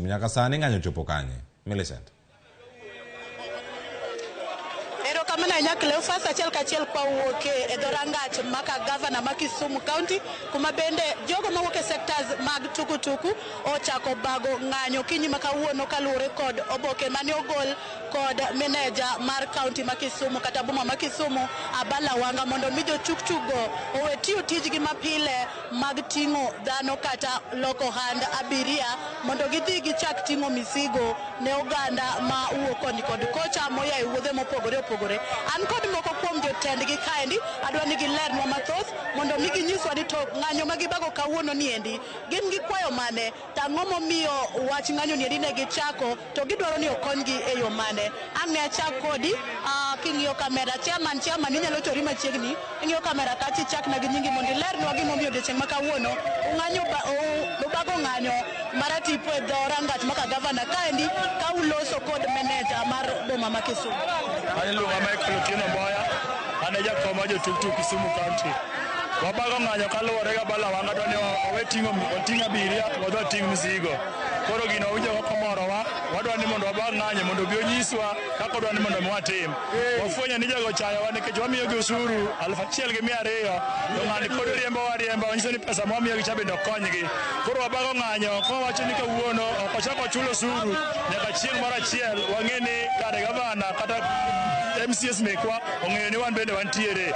Nyaka sani ng'anyo ochopo kanye? Millicent. Erokamano ahinya Cleophas, achiel kachiel kwa wuok e dho rangach maka gavana ma Kisumu County, kuma bende jogo mawuok e sectors mag tukutuku ochako bago ng'anyo kinyi ma kawuono kaluwore kod oboke mane ogol kod meneja mar county ma Kisumu kata boma ma Kisumu Abala Wanga mondo mi jotuktuk go owe tiyo tijgi mapile mag ting'o dhano kata loko ohand abiria mondo gidhi gichak ting'o misigo ne oganda ma wuok koni kod kocha moya e wuodhe mopogore opogore. An kod moko kuom jotendgi kaendi, adwa ni gilernwa mathoth mondo mi ginyiswa ni to ng'anyo ma gibago kawuono niendi gin gi kwayo mane, to ang'o momiyo wach ng'anyo niendi ne gichako to gidwaro ni okonygi e yo mane. Ang' ne achak kodi king'iyo kamera, chairman, chairman inyalo chori machiegni, ing'iyo kamera kacha ichakna gi nyingi mondo ilernwa gimomiyo odiochieng' ma kawuono ung'anyo ubago ng'anyo maratipo e dho rangach maka gavana kaendi ka uloso kod meneja mar boma ma Kisumu. An iluonga Michael Otieno Mboya, an e jakom mar jotuktuk Kisumu County. Wabago ng'anyo kaluwore gi Abala Wanga dwa ni owe ting'o oting' abiria to wadhi wating' mzigo. Koro gino wawinjo kaka omorowa, wadwa ni mondo wabag ng'anyo mondo obi onyiswa kaka odwa ni mondo mi watim. Wafwenyo ni jogo ochayowa nikech wamiyogi osuru 1200 to ng'ani pod riembowa ariemba, wanyiso ni pesa mwamiyogi cha bende ok konygi. Koro wabago ng'anyo kwawacho ni kawuono ok wachak wachul osuru nyaka chieng' moro achiel wang'e ni kare gavana kata MCS mekwa ong'eyo ni wan bende wantiere.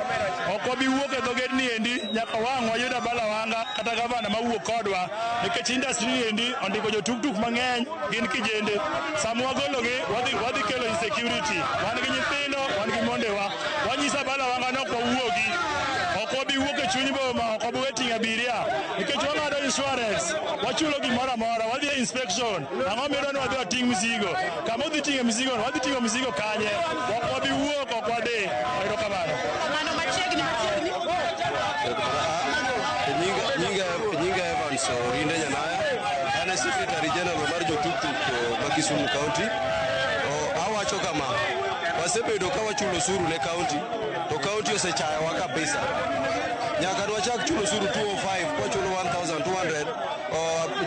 Ok wabi wuok e dho gedni endi nyaka wang' wayud Abala Wanga kata gavana mawuok kodwa nikech industry ni endi ondiko jotuktuk mang'eny gin kijende. Sama wagologi wadhi kelo insecurity. Wan gi nyithindo, wan gi mondewa. Wanyiso Abala Wanga ni ok wawuogi. Ok wabi wuok e chuny boma, ok wabi we ting'o abiria nikech wang'ado insurance, wachulo gimoro amora, wadhi e inspection. Ang'o midwa ni wadhi wating' mzigo? Kama udhi ting'e mzigo no, wadhi ting'o mzigo kanye? Ok wabi wuok, ok wadhi. Erokamano. Kamano machiegni machiegni. Nyinga Evans Orinde Nyanaya, an e Secretary General mar jotuktuk ma Kisumu County. Awacho kama, wasebedo ka wachulo osuru ne county, to county osechayowa kabisa. Nyaka nwachak chulo osuru 205 kwachulo 1200,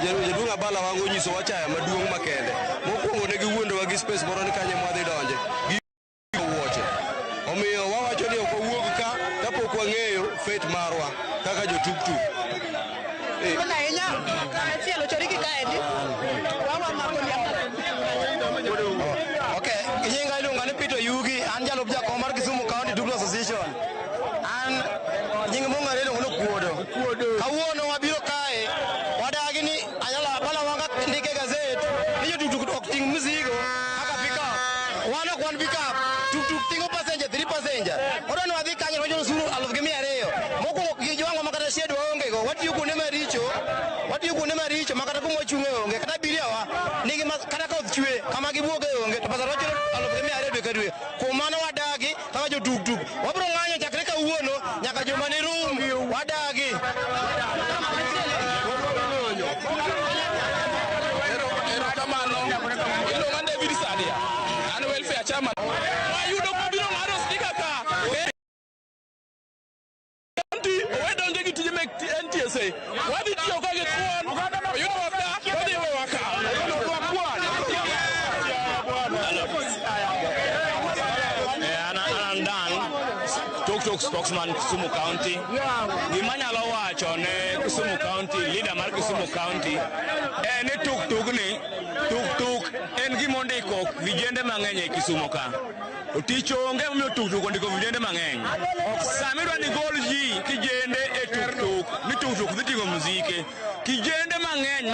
jaduong' Abala Wanga onyisowa chaya maduong' makende. Mokwongo ne giwuondowa gi space moro ni kanye mwadhi donje. Wuoche. Omiyo wawacho ni ok wawuog ka kapok wang'eyo fate marwa kaka jotuktuk. Kamano ahinya. Achiel ochori gi kaendi. Wawa mako ni. Okay, nyinga iluonga ni Peter Yugi, an jalup jakom mar Kisumu County Tuktuk Association. An nying mong'ere iluongo ni Okuodo. Kawuono wabiro kae, wadagi ni Anyala Abala Wanga ndike gazet ni jotuktuk ok ting' mzigo kaka pickup. Wan ok wan pickup, tuktuk ting'o passenger, 3 passenger. Odwa ni wadhi kanyo wachulo osuru 1200. Mokwongo gijwang'wa ma kata shed waonge go, watiyo kuonde maricho, watiyo kuonde maricho ma kata kuma wachung'e onge, kata abiria wa nigi ma kata koth chwe kama gibuoge onge to pesa wachulo 1200 dwe ka dwe. Kuom mano wadagi kaka jotuktuk. Wabiro ng'anyo chakre kawuono nyaka juma ni rum, wadagi. Erokamano. Iluonga David Sadia. An welfare chairman. Wayudo kobiro ng'ado speaker ka. County owe donjo gi tije mek NTSA. Wadhi tiyo ka gi thuon. Oyudowa ka, wadhi wewa ka. An Dan, Tuk Tuk spokesman Kisumu County. Gima anyalo wacho ne Kisumu County, leader mar Kisumu County, en ni tuk tuk ni, tuk tuk en gima ondiko vijende mang'eny e Kisumu ka. To tich onge momiyo tuk tuk ondiko vijende mang'eny. Sama idwa ni gol ji kijende e tuk tuk, ni tuk tuk dhi ting'o mzike. Kijende mang'eny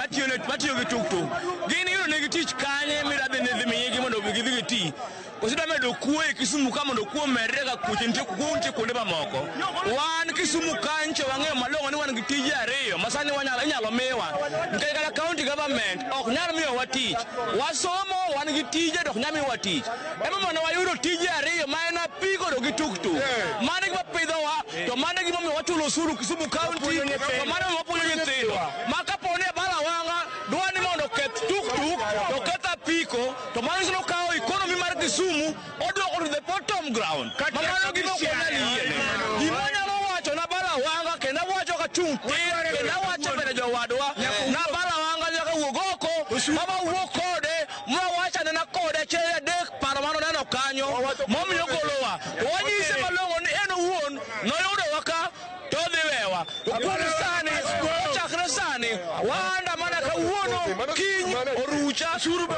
matiyo gi tuk tuk, gin iyudo negi tich kanye midwa dhi ni dhi miyigi mondo gidhi giti. Koso idwa medo kuo e Kisumu ka mondo kuo omedre ka kuoche nitie kuo nitie kuonde mamoko. Wan Kisumu kancho wang'eyo malong'o ni wan gi tije ariyo ma sani wanyalo inyalo miwa. Nikech kata county government ok nyal miyowa tich. Wasomo wan gi tije to ok nyal miyowa tich. Emomiyo ne wayudo tije ariyo ma en apiko to gi tuktuk. Mano e gima pidhowa to mano e gimomiyo wachulo osuru Kisumu County to mano e wapuonjo nyithindo. Ma kapo ni Abala Wanga dwa ni mondo oketh tuktuk to oketh apiko to mano nyiso ni okawo economy mar Kisumu odwoko to the bottom ground. Ma mano gima ok wanyal yiene. Gima anyalo wacho na Abala Wanga kendo awacho kachung' tir kendo awacho mbele jowadwa na Abala Wanga nyaka wuog oko ma wawuo Nwawuo kode mwawacho anena kode achiel adek paro mane oneno kanyo momiyo ogolowa. To wanyise malong'o ni en owuon noyudowa ka to odhi wewa. To kuom sani, kochakre sani, waandamana kawuono, kiny, orucha,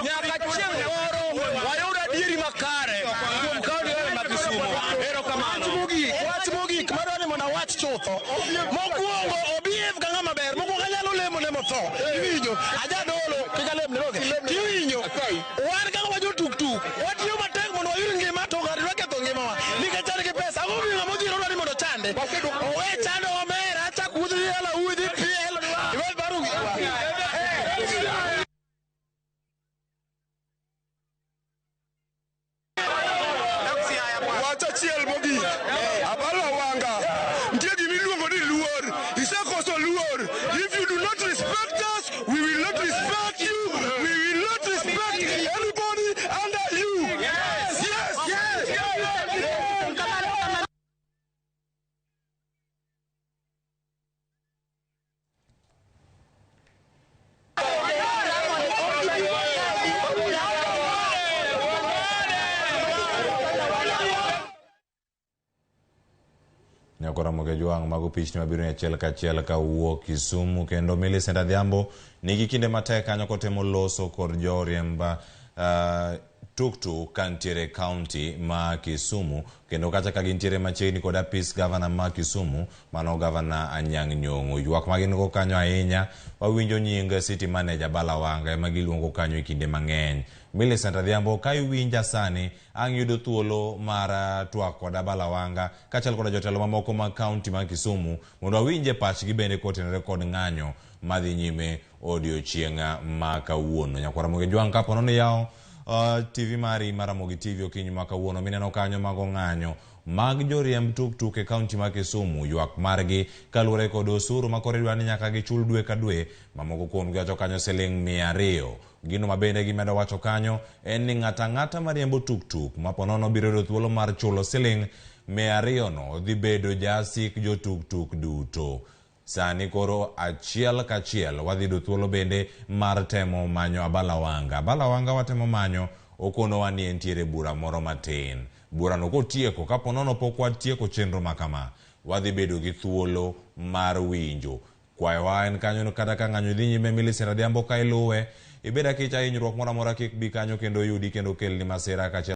nyaka chieng' moro wayud adieri makare kuom kaunti ma Kisumu. Erokamano. Wach mogik madwa ni mondo awach chutho. Mokwongo obehave ka ng'ama ber. Mokwongo anyalo lemo ne motho. Iwinjo? Ajadolo kik alemne ok. Tiwinjo? Wan kaka wa jotuktuk watiyo matek mondo wayud ngima to ng'ato dwa ketho ngimawa nikech an gi pesa. Ang'o momiyo ng'ama odhier odwa ni mondo ochande? Owe chando omera chak wuoth dhi dala udhi piel. Iwe paro Wach achiel mogik, Abala Wanga, nitie gima iluongo ni luor. Isekoso luor. If you do not respect us, we will not respect you. We will not respect anybody under you. Yes, yes, yes. Nyakora Ramogi Ajwang' mago pichni mabiro ni achiel kachiel kawuok Kisumu kendo Millicent Adhiambo nigi kinde matek kanyo kotemo loso kod joriemb tuktuk kantiere county ma Kisumu kendo kacha ka gintiere machiegni kod apis gavana ma Kisumu mano gavana Anyang' Nyong'o. Ywak ma gin go kanyo ahinya wawinjo nying city manager Bala Wanga ema giluongo kanyo e kinde mang'eny. Millicent Adhiambo ka iwinja sani ang' yudo thuolo mar twak kod Abala Wanga kaachiel koda jotelo mamoko mag county ma Kisumu mondo wawinje pachgi bende kotenore kod ng'anyo madhi nyime odiochieng' ma kawuono. Nyakwar Ramogi Ajwang' kapo nono iyawo TV mari mar Ramogi TV okinyi ma kawuono mineno kanyo mago ng'anyo mag joriemb tuktuk e county ma Kisumu ywak margi kaluwore kod osuru ma koro idwa ni nyaka gichul dwe ka dwe mamoko kuomgi wacho kanyo siling 200. Gino ma bende gimedo wacho kanyo en ni ng'ato ang'ata mariembo tuktuk ma ponono biro yudo thuolo mar chulo siling 200 no dhi bedo jasik jotuktuk duto. Sani koro achiel kachiel wadhi yudo thuolo bende mar temo manyo Abala Wanga. Abala Wanga watemo manyo okonowa ni entiere bura moro matin. Burano kotieko kapo nono pok watieko chenro ma kama, wadhi bedo gi thuolo mar winjo. Kwayowa en kanyo kata ka ng'anyo dhi nyime Millicent Adhiambo ka iluwe, ibed akicha hinyruok moro amora kik bi kanyo kendo yudi kendo kelni masira kaachiel.